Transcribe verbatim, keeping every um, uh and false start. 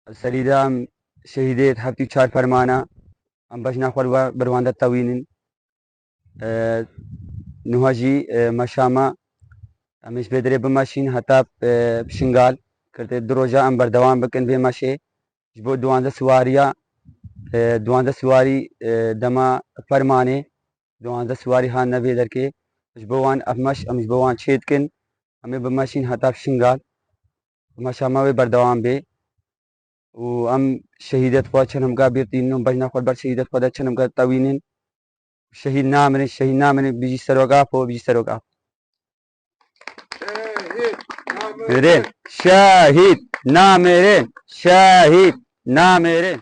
Li serî de em şehîdê heftê û çar fermana, em bejna xwe li we, ber wan de tewînin. E, niha jî, e, meşa me, em ê ji vê derê bimeşîn heta, e, Şingal. Kirtê du roja em berdewam bikin vê meşê. Ji bo duwazdeh siwariya, e, duwazdeh siwarî, e, dema fermanê, duwazdeh siwarî hatine vê derkê. Ji bo wan ev meş, em ji bo wan çê dikin. Em ê bimeşîn heta Şingal. Meşa me wê berdewam bê. Û em şehîdê xwe çend hemka bîr tînin û bejna xwe ber şehîdê xwe de çend hemka tewînin. Şehîd namirin, şehîd namirin, bijî Serok Apo, bijî Serok Apo. Mirin, şehîd namirin, şehîd namirin.